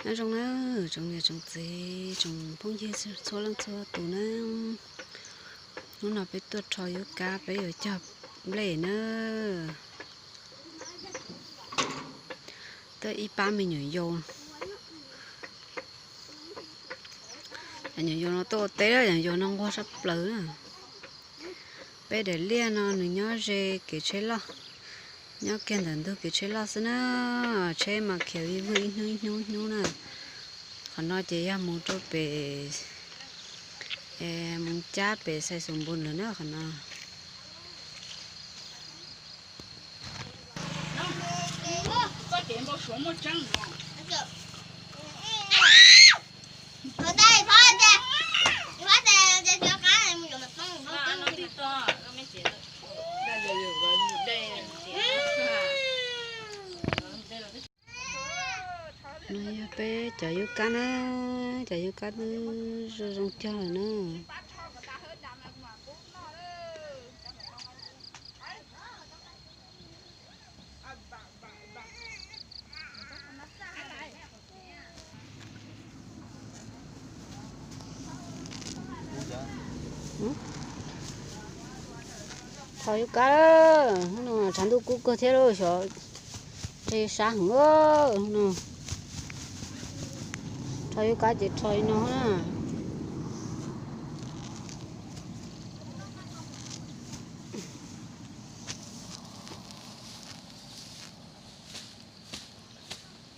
Nyob zoo na, tsoom niam tsoom txiv tsoom phooj ywg txhua leej txhua tus na. Hnub no peb tuaj rho yub kab peb yuav cog nplej na. Tuaj ib pab me nyuam yaus. Cov nyuam yaus no tuaj ua teb, cov nyuam yaus no nquag sab plaws na. Peb daim liaj no nws nyob ze kev tsheb loj, nyob kiag ntawm ntug kev tsheb loj xwb na. Tsheb mas khiav vij vwg ib hnub ib hnub ib hnub na. Qhov no ces yog mus rau pem, mus cab pem Xais Xus Npus lawm na qhov no. No yog peb cov yub kab na, cov yub kab twb zoo zoo cog lawm na. Rho yub kab, tshav ntuj kub kawg thiab lauj, xyov ntshe sab heev no. Rho yub kab ces rho li no na.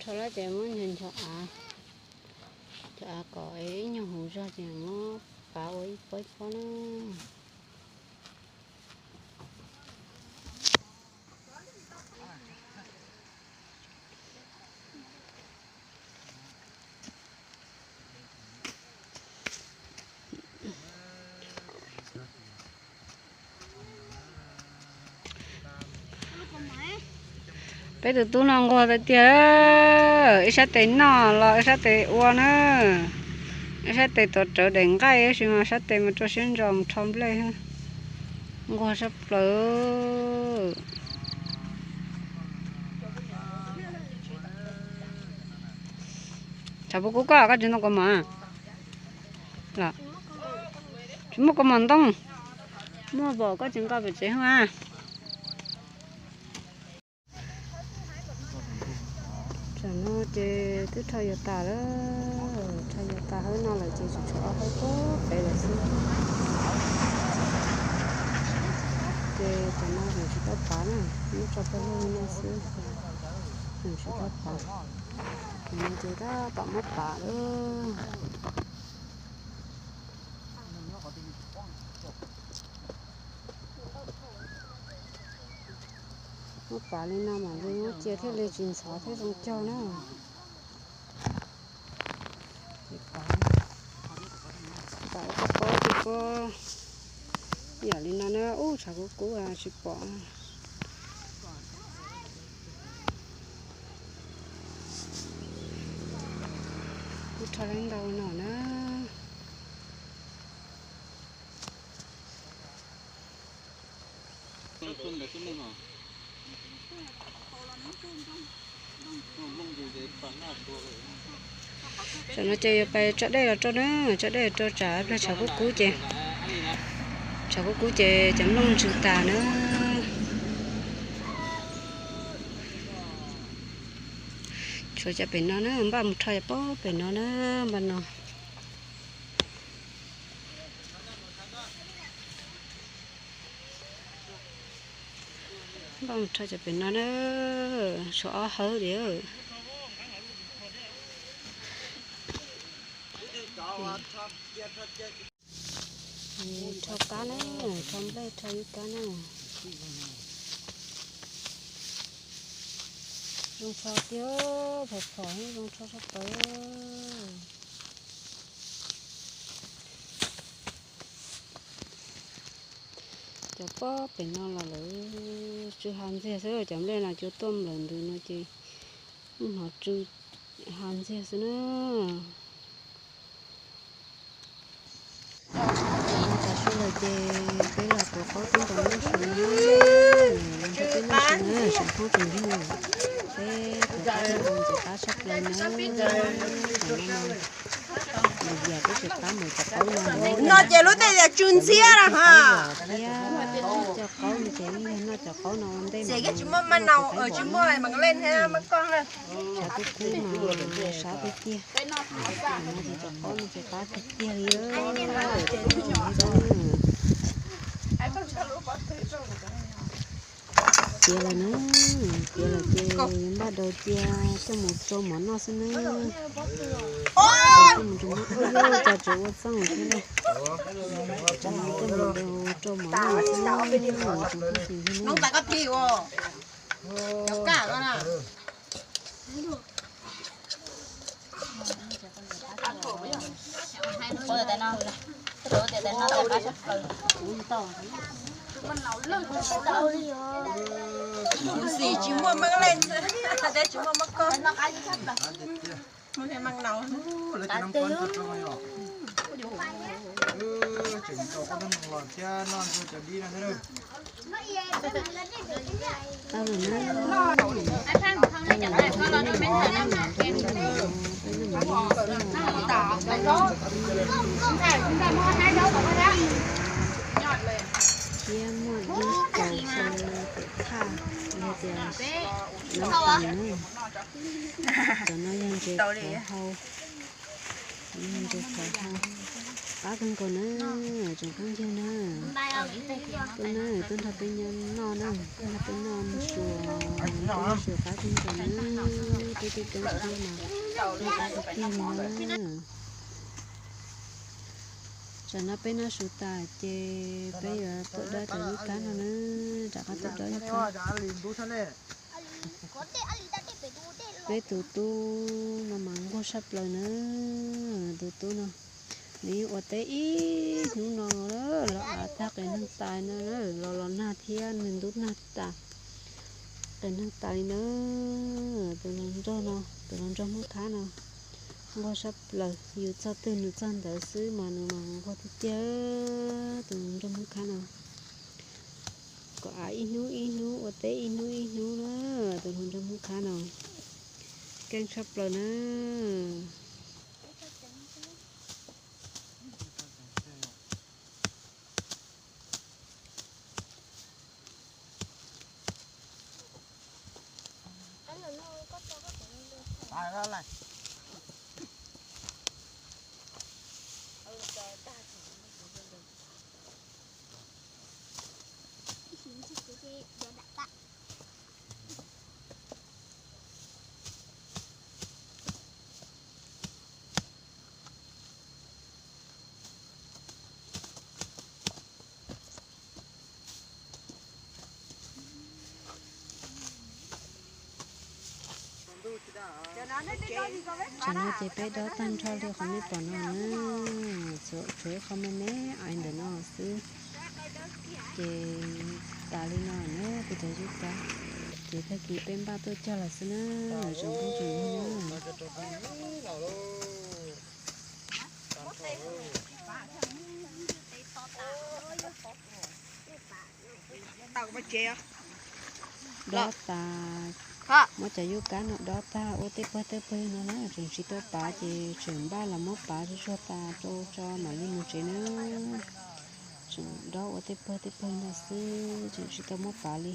Rho lawm ces muab ncho av, ncho av kom ib nyuag huv zog ces muab pav ua ib pob ib pob na. Peb tus tub no nquag tiag tiag, ib sab tes noj los ib sab tes ua na, ib sab tes tuav rawv daim nqaij tab sis mas sab tes mas rau siab ntso mus rho nplej. Nquag sab plaws. Tshav puv kub koj, koj tsis ntoo kaus mom los? Tsis muaj kaus mom ntoo, muaj pom koj tsis nqa pem tsev hos. Tam no ces twb rho yuav tas lawm, rho yuav tas hawb no lawm ces tseem tshuav ob hawb pem lawm xwb. Ces tam no tseem tsis tau pav na, muab tso pawg lug li no xwb, tseem tsis tau pav. Tam no ces tab tom muab pav lawm. Muab pav li no mam li muab cia thiaj li tsis ntxhov thiab zoo cog na. Ces pav, pav ua pob ua pob yam li no na. Ub, tshav kub kub tsis pom. Kuv rho li ntau no na. Tam no ces yuav pais tso dej los rau na, tso dej los rau tsam pliag tshav kub kub ces, tshav kub kub ces cov nplooj ntsws tas na. Tshuav cov pem no na, npaj mus rho cov pob pem no na, npaj no. Npaj mus rho cov pem no na, tshuav ob hawb li. Rho kab na, rho nplej rho yub kab na. Zoo rho tiag, phom phom zoo rho tshaj plaws. Cov pob pem no los lawv tsw hav ntxiag xwb, cov nplej no cua tuaj nplawm ntws no ces hnov tsw hav ntxiag xwb na. Tav su lawm ces peb los tuav qaub tib nrog noj su na, nrog peb noj su na tsoom phooj tsoom ywg. peb cov qaub no ntxim qab tshaj plaws na. Tam no mas lwm yam peb tsis qab mus cov qaub no. No ces lub tej yam tsw ntxiab na ha. Thiab cov qaub no ces yog noj cov qaub no ua ntej mas tsis muaj mas leej thiab mas koj na. Sab kub kub mas sab tiag tiag. No ces cov qaub no ces qab tiag tiag li. Tiav lawm na, tiav lawm ces npaj daus cia coj mus rau mov noj xwb na. Coj mus rau mov, ua yuav cas tseem ua txooj thiab na. Coj mus rau mov noj xwb na. Tsis muaj meej leej, tsis muaj meej koj. Thiab muaj ib kaus xyaw pem thaj, yog tias nab tas na. Cov no yog ntses qhauv hau, yog ntses qhauv hau. Qab kawg nkaus na, tsoom phooj ywg na. Tuaj na, tuaj nrog peb nyob noj na, tuaj nrog peb noj mus su, su qab kawg nkaus na. Peb tej keeb tshiab mas qab tiag tiag li na. Tsam no peb noj su tas ces peb yuav tuaj dob cov yub kab no na, rov qab tuaj dob yub kab. Peb tus tub no mas nquag saj plaws na, tus tub no nws yeej ua teb ib hnub no los av tag qias neeg tais no, los los nag thiab nws ntub nag tas qias neeg tais li na. Tus hluas nraug no, tus hluas nraug Hmoob Khab no nquag saj plaws, yus txog twg nws txog ntawd xwb mas nws mas nquag tiag tiag. Tus hluas nraug Hmoob Khab no kom av ib hnub ib hnub, ua teb ib hnub ib hnub na, tus hluas nraug Hmoob Khab no keej tshaj plaws na. Tsam no ces peb dob tag nrho li qhov nej pom no na, tshuav ib qho me me aiv ntawm no xwb. Ces tas li no na peb cov yub kab, ces tag kis peb npaj tuaj cog lawm xwb na, tsoom phooj tsoom ywg na. Dob tas, muab cov yub kab no dob tag ua tej pawg tej pawg no na, tseem tsis tau pav ces tseem npaj los muab pav tsuag tsuag tas rau tso mam li mus tsev na. Tseem dob ua tej pawg tej pawg no xwb, tseem tsis tau muab pav li.